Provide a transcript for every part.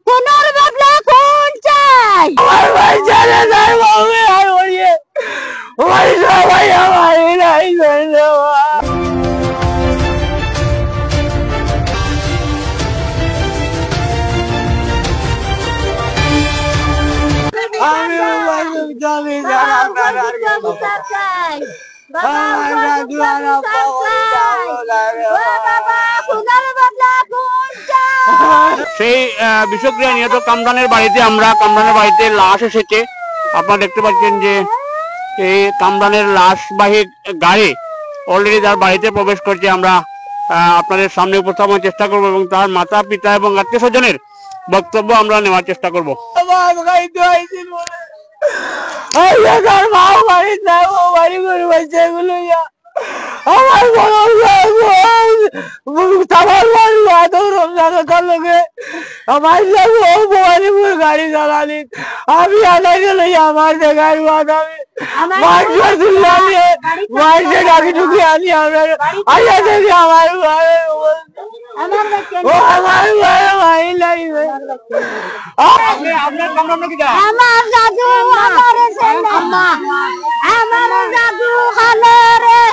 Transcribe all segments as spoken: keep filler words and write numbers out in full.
খুনর বদলা খুন চাই। আমার ভাই জানে তার বউরে আর ওরে। ওই সবাই আমার এই নাই জানে। আমি ওই জানি না। বিচার চাই। বাবা, আমার দাদু আর আব্বা বিচার চাই। ও বাবা, খুনের বদলা খুন চাই। সেই, আহ, বিষক্রিয়া নিহত কামরানের বাড়িতে আমরা, কামরানের বাড়িতে লাশ এসেছে। আপনারা দেখতে পাচ্ছেন যে এই কামরানের লাশবাহী গাড়ি already তার বাড়িতে প্রবেশ করছে। আমরা, আহ, আপনাদের সামনে উপস্থাপনের চেষ্টা করব এবং তার মাতা, পিতা এবং আত্মীয় স্বজনের বক্তব্য আমরা নেওয়ার চেষ্টা করব। বাবা, আমি খাইতে আইছি বলে। আইয়া তার মা বাড়ি নাই, ও বাড়ি গরু বাচ্চা এগুলো ইয়া। আমার বড় ভাই, আমার বাড়ি আদৌ রমজান তার লগে। আমার লগে ও ভবানীপুর গাড়ি চালানি। আমি আনাই গেলে আমার জায়গায় বাদ আমি। আমার মাইক ধরছিল আমি, গাড়ি মাইকে চালানি। ডাকি ডুকি আনি আমরা। আইয়া দেখি আমার ভাই। আমার বাচ্চা ও আমার ভাই, ভাই নাই। আপনি, আপনার কামরান নাকি যা? আমার দাদু, আমার ছেলে। আম্মা। আমার দাদু, খালো রে।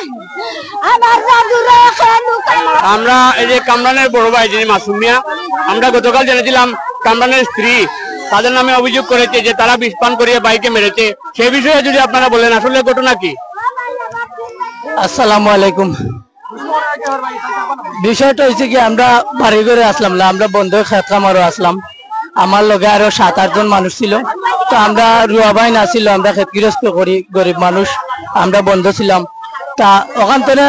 আমার দাদু রে, খালো, খালো। আমরা এই যে কামরানের বড় ভাই যিনি মাসুম মিয়া, আমরা গতকাল জেনেছিলাম কামরানের স্ত্রী তাদের নামে অভিযোগ করেছে যে তারা বিষ পান করিয়ে ভাইকে মেরেছে। সে বিষয়ে যদি আপনারা বলেন, আসলে ঘটনা কি? আসসালামু আলাইকুম। বিষয়টা হয়েছে কি, আমরা বাড়ি ঘরে আসলাম না, আমরা বন্ধ খেত খামারও আসলাম। আমার লগে আরো সাত আট জন মানুষ ছিল। তো আমরা রুয়া ভাই না ছিল, আমরা খেত গৃহস্থ করি, গরিব মানুষ, আমরা বন্ধ ছিলাম। তা ওখান থেকে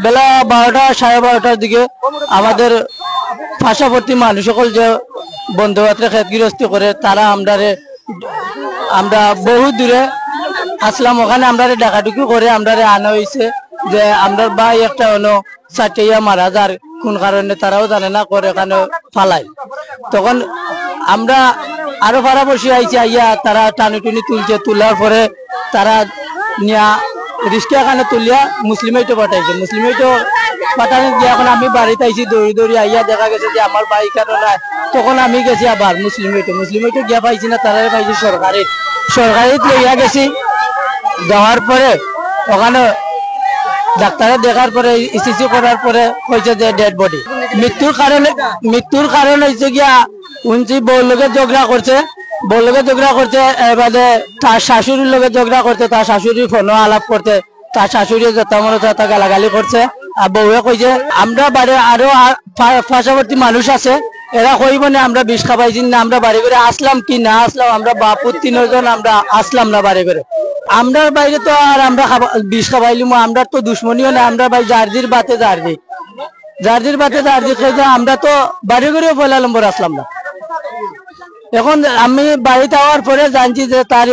বেলা বারোটা, সাড়ে বারোটার দিকে আমাদের পার্শ্ববর্তী মানুষ সকল যে বন্ধু বান্ধব খেত গৃহস্থ করে, তারা আমরারে, আমরা বহু দূরে আসলাম, ওখানে আমরারে ডাকাডুকি করে আমরারে আনা হয়েছে যে আমরার ভাই একটা অন্য চাটিয়া মারা যার কোন কারণে তারাও জানে না, করে এখানে ফালাই। তখন আমরা আরো পাড়াপড়শি আইছে, আইয়া তারা টানি টুনি তুলছে, তোলার পরে তারা নিয়া রিক্সা এখানে তুলিয়া মুসলিমাইটো পাঠাইছে। মুসলিমাইটো পাঠানো গিয়া এখন আমি বাড়িত আইছি দৌড়ি দৌড়ি, আইয়া দেখা গেছে যে আমার ভাই কেন নাই। তখন আমি গেছি আবার মুসলিমাইটো, মুসলিমাইটো গিয়া পাইছি না, তারারে পাইছি সরকারি, সরকারিত লইয়া গেছি। যাওয়ার পরে ওখানে ডাক্তারে দেখার পরে, ইসিসি করার পরে কইছে যে ডেড বডি। মৃত্যুর কারণে, মৃত্যুর কারণ হইছে গিয়া উনছি বউর লগে ঝগড়া করছে, বউর লগে ঝগড়া করছে, এর বাদে তার শাশুড়ির লগে ঝগড়া করছে, তার শাশুড়ির ফোনও আলাপ করছে, তার শাশুড়ি যথা মনে তথা গালাগালি করছে। আর বউয়ে কইছে, "আমরা বাড়ির আরো আ-, পা-, পার্শ্ববর্তী মানুষ আছে, এরা কইব না আমরা বিষ খাবাইছি না, আমরা বাড়ি ঘরে আসলাম কি না আসলাম, আমরা বাপুত তিনজন আমরা আসলাম না বাড়ি ঘরে। আমরার বাইরে তো আর আমরা খাবা-, বিষ খাবাইলিমু, আমরার তো দুশমনিও না, আমরা ভাই জার্দির বাতে জার্দি।" জার্দির বাতে জার্দি খেয়ে আমরা তো বাড়ি ঘরেও পয়লা নম্বর আসলাম না। এখন আমি বাড়িত আওয়ার পরে জানছি যে তার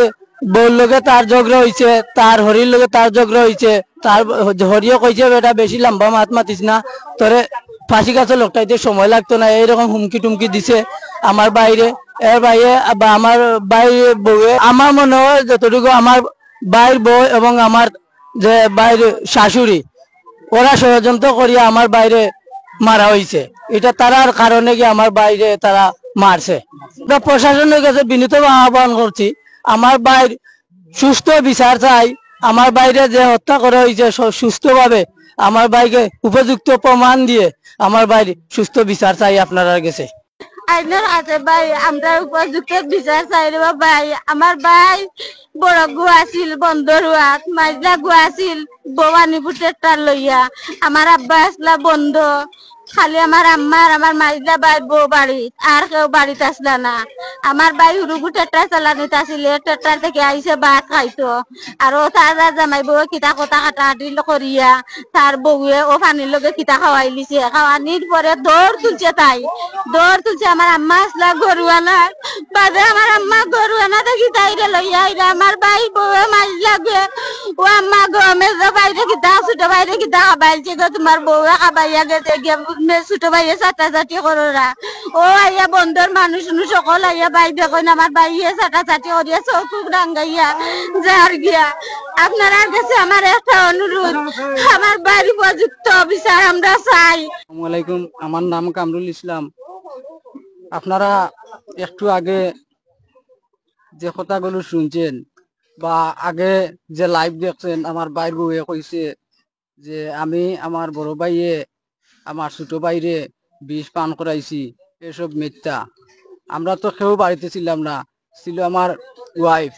বউর লগে তার ঝগড়া হইছে, তার হরির লগে তার ঝগড়া হইছে। তার হরিয়ে কইছে, "বেটা বেশি লম্বা মাত মাতিস না, তোরে ফাঁসি গাছে লটকাইতে সময় লাগতো না।" এইরকম হুমকি টুমকি দিছে আমার বাইরে, এর বাইরে বা আমার বাইরে বউয়ে। আমার মনে হয় যতটুকু আমার বাইর বউ এবং আমার যে বাইর শাশুড়ি, ওরা ষড়যন্ত্র করিয়া আমার বাইরে মারা হইছে। এটা তারার কারণে কি আমার বাইরে তারা মারছে। আমরা প্রশাসনের কাছে বিনীত আহ্বান করছি, আমার বাইর সুস্থ বিচার চাই। আমার বাইরে যে হত্যা করা হইছে সু-, সুস্থভাবে আমার বাইকে উপযুক্ত প্রমাণ দিয়ে আমার বাইর সুস্থ বিচার চাই আপনারার গেছে। আইনর হাতে ভাই, আমরা উপযুক্ত বিচার চাই রে বা ভাই। আমার ভাই বড় গু আছিল বন্দরুয়াত, মাইজলা গু আছিল ভবানীপুর ট্রেক্টর লইয়া। আমার আব্বা আসলা বন্ধ, খালি আমার আম্মা আর আমার মাইজলা ভাই বউ বাড়িত, আর কেউ বাড়িত আসলা না। আমার ভাই হুরুগু ট্রেক্টর চালানিত আছিল, এ ট্রেক্টর থেকে আইছে ভাত খাইতো। আর ও তার আর জামাই বউ কিতা কথা কাটাকাটি করিয়া তার বউয়ে ও পানির লগে কিতা খাওয়াইলিছে, খাওয়ানির পরে দৌড় তুলছে তাই, দৌড় তুলছে। আমার আম্মা আসলা গরু আনার বাদে আমার আম্মা গরু আনা দেখি তাইরে লইয়া আইরা, আমার ভাই বউয়ে মাইজলা গে, "ও আম্মা গো, মেজো ভাইরে কিতা, ছোট ভাইরে কিতা খাবাইছে গো, তোমার বউয়ে খাবাইয়া গেছে গিয়া, মে-, ছোট ভাইয়ে চাটাচাটি কররা।" ও আইয়া বন্দর মানুষ উনুষ সকল আইয়া ভাই দেখইন আমার ভাইয়ে চাটাচাটি করিয়া চোখ মুখ রাঙ্গাইয়া যার গিয়া। আপনারার গেছে আমার একটা অনুরোধ, আমার ভাইর উপযুক্ত বিচার আমরা চাই। আসসালামু আলাইকুম, আমার নাম কামরুল ইসলাম। আপনারা একটু আগে যে কথাগুলো শুনছেন বা আগে যে লাইভ দেখছেন, আমার ভাইর বউয়ে কইছে যে আমি আমার বড় ভাইয়ে আমার ছোট ভাইরে বিষ পান করাইছি, এসব মিথ্যা। আমরা তো কেউ বাড়িতে ছিলাম না, ছিল আমার ওয়াইফ।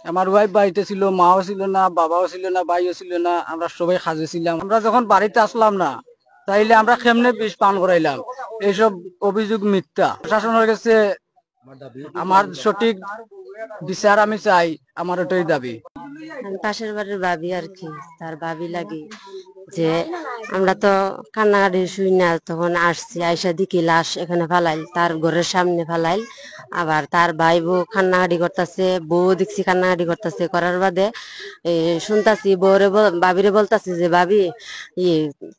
আমার ওয়াইফ বাড়িতে ছিল, মাও ছিল না, বাবাও ছিল না, ভাইও ছিল না, আমরা সবাই কাজে ছিলাম। আমরা যখন বাড়িতে আসলাম না, তাইলে আমরা কেমনে বিষ পান করাইলাম? এইসব অভিযোগ মিথ্যা। প্রশাসনের কাছে আমার সঠিক বিচার আমি চাই, আমার ওটাই দাবি। আমি পাশের বাড়ির ভাবি আর কি, তার ভাবি লাগি যে আমরা তো কান্নাকাটি শুই না, তখন আসছি, আইসা দেখি লাশ এখানে ফালাইল, তার ঘরের সামনে ফালাইল। আবার তার ভাই বউ কান্নাকাটি করতেছে, বউ দেখছি কান্নাকাটি করতেছে, করার বাদে এ, শুনতাছি বউরে বল-, ভাবিরে বলতাছি যে, "ভাবি, ই,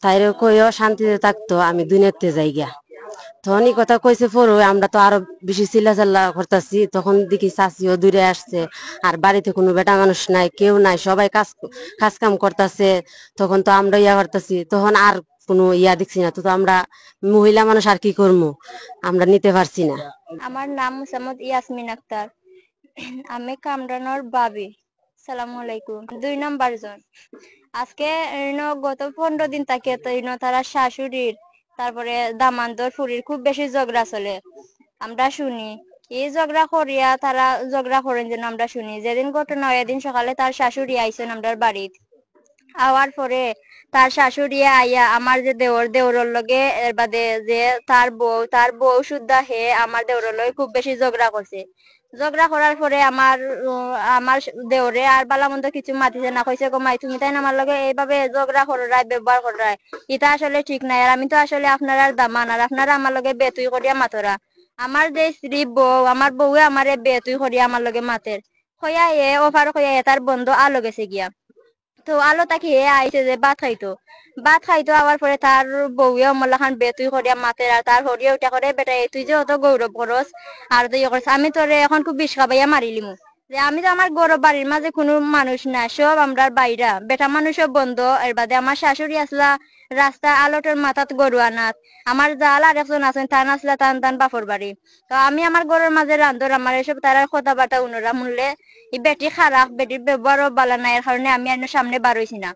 তাইরে কইও শান্তিতে থাকতো, আমি দুনিয়াতে যাই গিয়া।" তখন এই কথা কইছে পরে আমরা তো আরো বেশি চিল্লাচিল্লা করতাছি। তখন দেখি চাচিও দূরে আসছে, আর বাড়িতে কোনো বেটা মানুষ নাই, কেউ নাই, সবাই কাজ, কাজ কাম করতাছে। তখন তো আমরা ইয়া করতাছি, তখন আর কোনো ইয়া দেখছি না। তো, তো আমরা মহিলা মানুষ আর কি করমু, আমরা নিতে পারছি না। আমার নাম মোসাম্মদ ইয়াসমিন আক্তার। আমি কামরানর ভাবি। সালামু আলাইকুম। দুই নাম্বার জন। আজকে ইনো গত পনেরো দিন থাকে তো ইনো তারা শাশুড়ির, তারপরে দামান্দর ফুরির খুব বেশি ঝগড়া চলে। আমরা শুনি, এই ঝগড়া করিয়া তারা ঝগড়া করেন যেন আমরা শুনি। যেদিন ঘটনা হয়, এদিন সকালে তার শাশুড়ি আইছেন আমরার বাড়িত। আওয়ার পরে তার শাশুড়িয়ে আইয়া আমার যে দেওর, দেওরর লগে এর বাদে যে তার বউ, তার বউ সুদ্ধা হে আমার দেওরর লগে খুব বেশি ঝগড়া করছে। ঝগড়া করার পরে আমার, উম, আমার দেওরে আর বালা মন্দ কিছু মাতিছে না, কইছে, "গো মাই, তুমি তাইন আমার লগে এইভাবে ঝগড়া কররায়, ব্যবহার কররায়, ইটা আসলে ঠিক নাই। আর আমি তো আসলে আপনারার দামান, আর আপনারা আমার লগে বেতুই করিয়া মাতরা। আমার যে স্ত্রী বউ, আমার বউয়ে আমারে বেতুই করিয়া আমার লগে মাতের।" কইয়া এ অফার কইয়া এ তার বন্ধ আলো গেছে গিয়া। তো আলো তাকি হে আইছে যে ভাত খাইতো। ভাত খাইতো আওয়ার পরে তার বউয়ে অমলাখান বেতুই করিয়া মাতের, আর তার হরিয়ে উঠা করে, "বেটা, এ তুই যে অত গৌরব করস, আর তো ইয়ে করস, আমি তোরে এখন খুব বিষ খাবাইয়া মারিলিমু।" যে আমি তো আমার ঘরর বাড়ির মাঝে কোনো মানুষ না, সব আমরার বাইরা, বেটা মানুষও বন্ধ। এর বাদে আমার শাশুড়ি আসলা রাস্তা আলোটর মাথাত গরু আনাত, আমার জাল আর একজন আছেন, তান আসলা তান তান বাপর বাড়ি। তো আমি আমার ঘরর মাঝে রান্ধর, আমার এসব তারার কথাবার্তা উনরা শুনলে, ই বেটি খারাপ, বেটির ব্যবহারও বালা নাই, এর কারণে আমি আর সামনে বার হইছি না।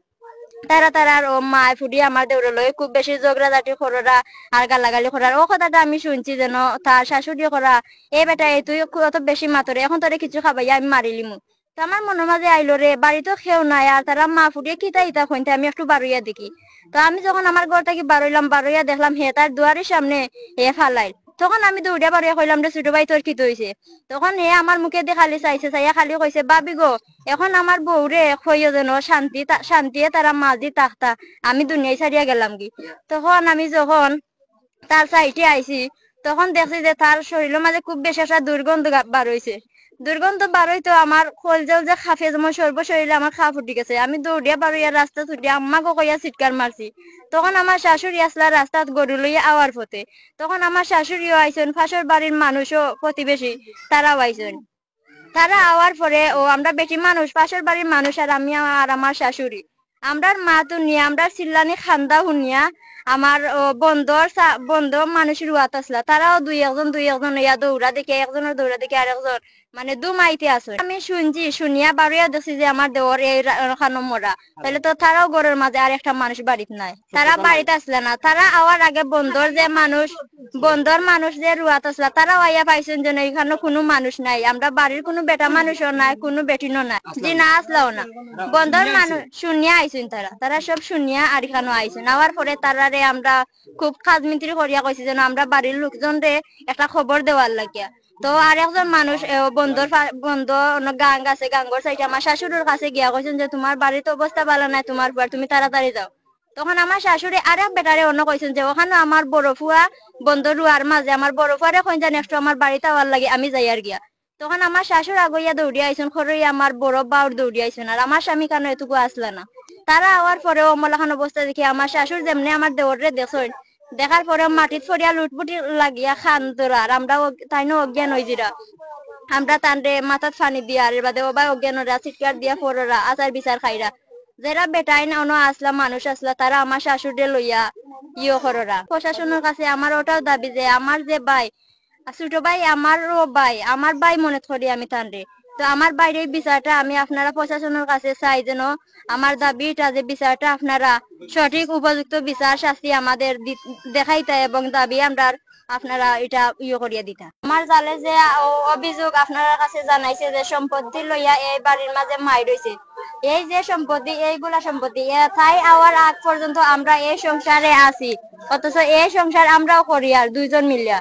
তারা তারার ও মায় ফুড়ি আমার দেওরর লগে খুব বেশি ঝগড়াঝাটি কররা আর গালাগালি করার। ও কথাটা আমি শুনছি যেন তার শাশুড়ি করা, "এ বেটা, এ তুই অত বেশি মাতরে, এখন তোরে কিছু খাবাইয়া আমি মারিলিমু।" তো আমার মনর মাঝে আইলো রে, বাড়িত কেউ নাই, আর তারা মা ফুড়িয়ে কিতা ইতা কইনতে আমি একটু বারইয়া দেখি। তো আমি যখন আমার ঘর থাকি বারইলাম, বারইয়া দেখলাম হে তার দুয়ারির সামনে হে ফালাইল। তখন আমি দৌড়িয়া বারইয়া কইলাম, "রে ছোট ভাই, তোর কিতা অইছে?" তখন হে আমার মুখেদি খালি চাইছে, চাইয়া খালি কইছে, "ভাবি গো, এখন আমার বউরে কইও যেন শান্তি তা-, শান্তিয়ে তারা মাঝি থাকতা, আমি দুনিয়াই ছাড়িয়া গেলাম গি।" তখন আমি যখন তার সাইডে আইছি, তখন দেখছি যে তার শরীরর মাঝে খুব বেশি একটা দুর্গন্ধ গা-, বার হইছে। দুর্গন্ধ বার হইতো আমার কলজাও যে কাঁপে, যেমন সর্ব শরীরে আমার কাঁপ উঠি গেছে। আমি দৌড়িয়া বারইয়া রাস্তা ছুটিয়া আম্মা গো কইয়া চিৎকার মারছি। তখন আমার শাশুড়ি আসলা রাস্তাত গরু লইয়া আওয়ার পথে। তখন আমার শাশুড়িও আইছইন, পাশের বাড়ির মানুষও, প্রতিবেশী, তারাও আইছইন। তারা আওয়ার পরে ও আমরা বেটি মানুষ, পাশের বাড়ির মানুষ আর আমি আর আমার শাশুড়ি, আমরার মাত হুনিয়া, আমরার চিল্লানি কান্দা হুনিয়া আমার ও বন্ধর সা-, বন্ধ মানুষ রুয়াত আসলা, তারাও দুই একজন দুই একজন ইয়া দৌড়া দেখি, একজনের দৌড়া দেখি আর একজন মানে দুমাইতে আছে। আমি শুনছি, শুনিয়া বারইয়া দেখছি যে আমার দেওর এই রা-, খানো মরা, তাহলে তো তারাও ঘরর মাঝে আর একটা মানুষ বাড়িত নাই, তারা বাড়িত আসলা না। তারা আওয়ার আগে বন্ধর যে মানুষ, বন্ধর মানুষ যে রুয়াত আসলা, তারাও আইয়া পাইছইন যেন এখানো কোনো মানুষ নাই, আমরা বাড়ির কোনো বেটা মানুষও নাই, কোনো বেটিনও নাই, জি না আসলাও না। বন্ধর মানুষ শুনিয়া আইছইন তারা, তারা সব শুনিয়া আর এখানো আইছইন। আওয়ার পরে তারারে আমরা খুব খাজমিনতিরি করিয়া কইছি যেন আমরা বাড়ির লোকজনরে একটা খবর দেওয়ার লাগিয়া। তো আর একজন মানুষ, এ, বন্ধর ফা-, বন্ধ অন্য গাং আছে, গাঙ্গর সাইডে আমার শাশুড়ির কাছে গিয়া কইছইন যে, "তোমার বাড়িত অবস্থা ভালা নাই, তোমার ফুয়ার, তুমি তাড়াতাড়ি যাও।" তখন আমার শাশুড়ি আরেক বেটারে অন্য কইছইন যে, "ওখানো আমার বড় ফুয়া বন্ধ রুয়ার মাঝে, আমার বড় ফুয়ারে কইন যেন একটু আমার বাড়িত আওয়ার লাগি, আমি যাইয়ার গিয়া।" তখন আমার শাশুড় আগইয়া দৌড়িয়া আইছইন, খরইয়া আমার বড় বাউর দৌড়িয়া আইছইন, আর আমার স্বামী কানো এটুকু আসলা না। তারা আওয়ার পরেও অমলাখান অবস্থা দেখি আমার শাশুড় যেমনে আমার দেওররে দেখছইন, দেখার পরে মাটিত পড়িয়া লুটপুটি লাগিয়া কান্দরা, আর আমরা অগ-, তাইনও অজ্ঞান অইজিরা। আমরা তানরে মাথাত পানি দিয়া, আর এর বাদে ওবায় অজ্ঞান অইরা, চিৎকার দিয়া পড়রা, আচার বিচার খাইরা। যেরা বেটাইন অনো আসলা, মানুষ আসলা, তারা আমার শাশুড়িরে লইয়া ইয়ো কররা। প্রশাসনের কাছে আমার ওটাও দাবি যে আমার যে ভাই, আর ছোট ভাই আমারও ভাই, আমার ভাই মনে করি আমি তানরে। তো আমার ভাইর এই বিচারটা আমি আপনারা প্রশাসনের কাছে চাই, যেন আমার দাবিটা, যে বিচারটা আপনারা সঠিক উপযুক্ত বিচার শাস্তি আমাদের দি-, দেখাইতা এবং দাবি আমরা আপনারা এটা ইয়ে করিয়া দিতা। আমার জালে যে অ-, অভিযোগ আপনার কাছে জানাইছে যে সম্পত্তি লইয়া এই বাড়ির মাঝে মাইর অইছে, এই যে সম্পত্তি, এইগুলা সম্পত্তি, এ তাই আওয়ার আগ পর্যন্ত আমরা এই সংসারে আছি, অথচ এই সংসার আমরাও করি আর দুইজন মিলিয়া।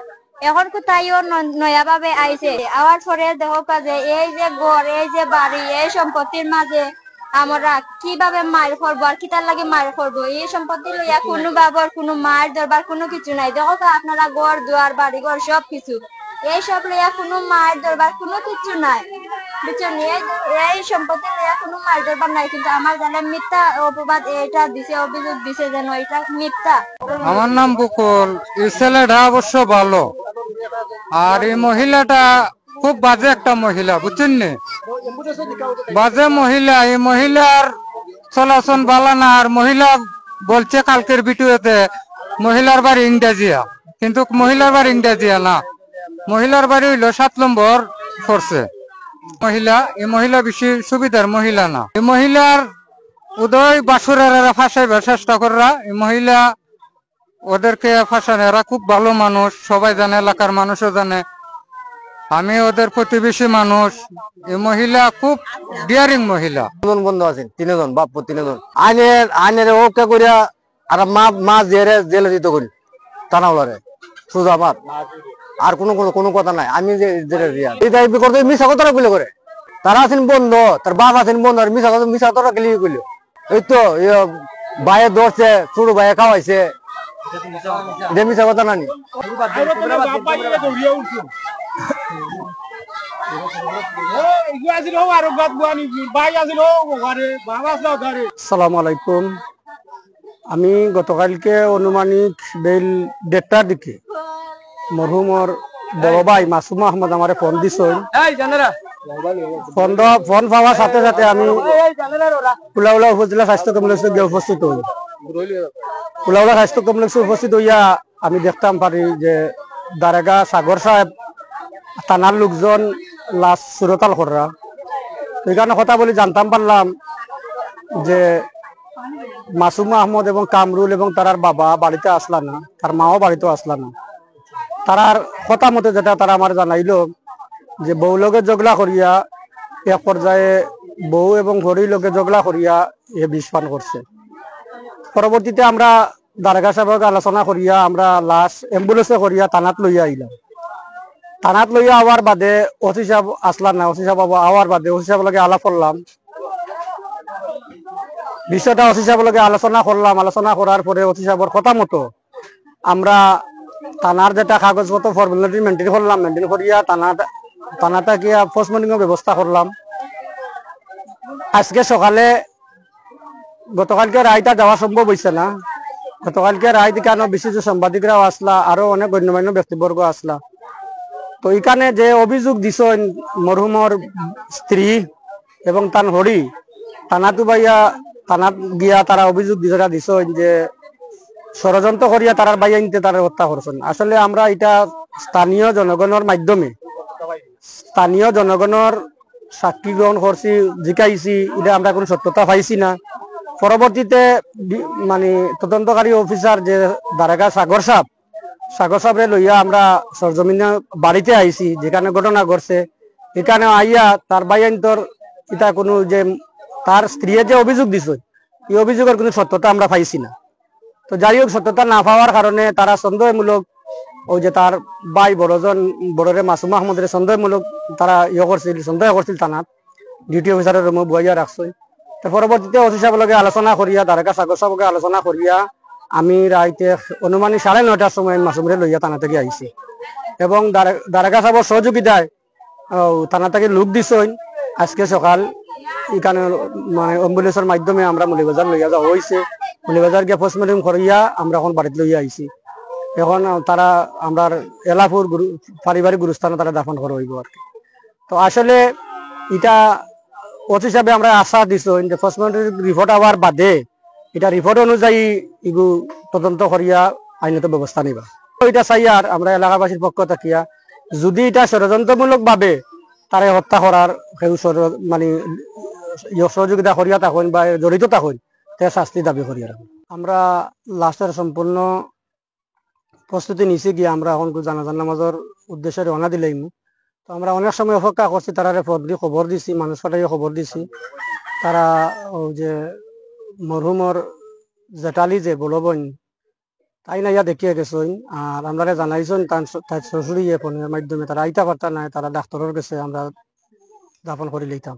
এখন কোথায়ও ন-, নয়াভাবে আইছে, আওয়ার পরে দেখো যে এই যে ঘর, এই যে বাড়ি, এই সম্পত্তির মাঝে আমরা কিভাবে মাইর করবো আর কিতার লাগি মাইর করবো? এই সম্পত্তি লইয়া কোনো বাবার কোনো মাইর দরবার কোনো কিছু নাই। দেখো তো আপনারা ঘর দুয়ার বাড়ি ঘর সব কিছু, এই সব লইয়া কোনো মাইর দরবার কোনো কিছু নাই, বুঝছেন? এই, এই সম্পত্তি লইয়া কোনো মাইর দরবার নাই, কিন্তু আমার জালে মিথ্যা অপবাদ এটা দিছে, অভিযোগ দিছে যেন এটা মিথ্যা। আমার নাম বকুল। এই ছেলেটা অবশ্য ভালো, আর এই মহিলাটা খুব বাজে একটা মহিলা, বুঝছেন নি? বাজে মহিলা। এই মহিলার চলাচল ভালা না। আর মহিলা বলছে কালকের ভিডিওতে মহিলার বাড়ি ইংরেজিয়া, কিন্তু মহিলার বাড়ি ইংরেজিয়া না, মহিলার বাড়ি হইল সাত নম্বর ফোর্সে। মহিলা, এই মহিলা বেশি সুবিধার মহিলা না। এই মহিলার উদয় বাসুরারা ফাঁসাইবার চেষ্টা কররা। এই মহিলা ওদেরকে ফাঁসান, এরা খুব ভালো মানুষ, সবাই জানে, এলাকার মানুষও জানে। আমি ওদের প্রতিবেশী মানুষ। এই মহিলা খুব ডিয়ারিং মহিলা। তিনজন বন্ধু আছেন, তিনজন, বাপ পুত তিনজন। আইনের, আইনের ওকে করিয়া আর মা, মা জেরে, জেলে দিত করি, থানা ওলারে, সুজা মাত। আর কোনো, কোনো, কোনো কথা নাই। আমি যে, জেলে দিয়া। এই দাবি করতে মিছা কথা বলে করে। তারা আছেন বন্ধ, তার বাপ আছেন বন্ধ, আর মিছা কথা, মিছা কথা গেলি কইল। এই তো, ইয়ে, ভাইয়ে ধরছে, ছোট ভাইয়ে খাওয়াইছে। এটা মিছা কথা না নি? আসসালামু আলাইকুম। আমি গতকালকে আনুমানিক বেইল দেড়টার দিকে মরহুমর বড় ভাই মাসুম আহমদ আমারে ফোন দিছইন। ফোন দেওয়া, ফোন পাওয়ার সাথে সাথে আমি কুলাউলা উপজেলা স্বাস্থ্য কমপ্লেক্সে গিয়া উপস্থিত হই। কুলাউলা স্বাস্থ্য কমপ্লেক্সে উপস্থিত হইয়া আমি দেখতাম পারি যে দারোগা সাগর সাহেব থানার লোকজন লাশ সুরতাল কররা। তো এখানে কথা বলি জানতাম পারলাম যে মাসুম আহমদ এবং কামরুল এবং তারার বাবা বাড়িতে আসলা না, তার মাও বাড়িতে আসলা না। তারার কথা মতে যেটা তারা আমার জানাইলো যে বউ লগে ঝগড়া করিয়া এক পর্যায়ে বউ এবং হরির লগে ঝগড়া করিয়া এ বিষ পান করছে। পরবর্তীতে আমরা দারোগা সাহেবকে আলোচনা করিয়া আমরা লাশ অ্যাম্বুলেন্সে করিয়া থানাত লইয়া আইলাম। থানাত লইয়া আওয়ার বাদে ওসি সাহেব আসলা না, ওসি সাহেব আবার আওয়ার বাদে ওসি সাহেব লগে আলাপ করলাম, বিষয়টা ওসি সাহেব লগে আলোচনা করলাম। আলোচনা করার পরে ওসি সাহেবর কথা মতো আমরা থানার যেটা কাগজপত্র ফর্মালিটি মেনটেন করলাম, মেনটেন করিয়া থানা, থানাটা গিয়া পোস্টমর্টমের ব্যবস্থা করলাম। আজকে সকালে, গতকালকে রাইত আর যাওয়া সম্ভব হইছে না। গতকালকে রাইত কেন বিশিষ্ট সাংবাদিকরাও আসলা, আরো অনেক গণ্যমান্য ব্যক্তিবর্গ আসলা। তো এখানে যে অভিযোগ দিছইন মরহুমর স্ত্রী এবং তান হরি, থানাত উবাইয়া, থানাত গিয়া তারা অভিযোগ দিছইন যে ষড়যন্ত্র করিয়া তারার ভাইয়াইন্তে তারা হত্যা করছইন। আসলে আমরা এটা স্থানীয় জনগণর মাধ্যমে, স্থানীয় জনগণর সাক্ষী গ্রহণ করছি, জিকাইছি, এটা আমরা কোনো সত্যতা পাইছি না। পরবর্তীতে বি-, মানে তদন্তকারী অফিসার যে দারোগা সাগর সাহেব, সাগর সাহেবরে লইয়া আমরা সরজমিনে বাড়িতে আইছি, যেখানে ঘটনা ঘটছে। এখানে আইয়া তার ভাইয়াইন্তর এটা কোনো যে তার স্ত্রীয়ে যে অভিযোগ দিছে, এই অভিযোগের কোনো সত্যতা আমরা পাইছি না। তো যাই হোক, সত্যতা না পাওয়ার কারণে তারা সন্দেহমূলক, ওই যে তার ভাই বড়জন, বড়রে মাসুম আহমদরে সন্দেহমূলক তারা ইয়ে করছিল, সন্দেহ করছিল থানাত, ডিউটি অফিসারের রুমে বইয়া রাখছে। তো পরবর্তীতে ওসি সাহেব লগে আলোচনা করিয়া, দারোগা সাগর সাহেবকে আলোচনা করিয়া আমি রাইতে আনুমানিক সাড়ে নয়টার সময় মাসুমরে লইয়া থানা থেকে আইছি এবং দারে-, দারোগা সাহেবর সহযোগিতায় ও, থানা থেকে লোক দিছইন। আজকে সকাল এখানে মানে অ্যাম্বুলেন্সের মাধ্যমে আমরা মৌলভীবাজার লইয়া যাওয়া হইছে। মৌলভীবাজার গিয়া পোস্টমর্টম করিয়া আমরা এখন বাড়িত লইয়া আইছি। এখন তারা আমরার এলাপুর গুরু-, পারিবারিক গুরুস্থানে তারা দাফন করা হইব আর কি। তো আসলে এটা ওসি সাহেবে আমরা আশ্বাস দিছইন যে পোস্টমর্টম রিপোর্ট আওয়ার বাদে এটা রিপোর্ট অনুযায়ী ইগু তদন্ত করিয়া আইনত ব্যবস্থা নিবা। তো এটা চাই আর আমরা এলাকাবাসীর পক্ষ থাকিয়া যদি ইটা ষড়যন্ত্রমূলক ভাবে তারে হত্যা করার কেউ ষড়-, মানে, ইয়ে সহযোগিতা করিয়া থাকইন বা জড়িত থাকইন, তে শাস্তি দাবি করি আর। আমরা লাশের সম্পূর্ণ প্রস্তুতি নিছি গিয়া আমরা এখন জানাজার নামাজর উদ্দেশ্যে রওনা দিলাইমু। তো আমরা অনেক সময় অপেক্ষা করছি, তারারে ফোন দি খবর দিছি, মানুষ পাঠাইয়া খবর দিছি। তারা ওই যে মরহুমর জেঠালি যে বড় বোন, তাইন আইয়া দেখিয়া গেছইন। আর আমরারে জানাইছইন তান শ-, তার শ্বশুরিয়ে ফোনের মাধ্যমে তারা আইতা পারতা নায়, তারা ডাক্তারর গেছে, আমরা দাফন করি লইতাম।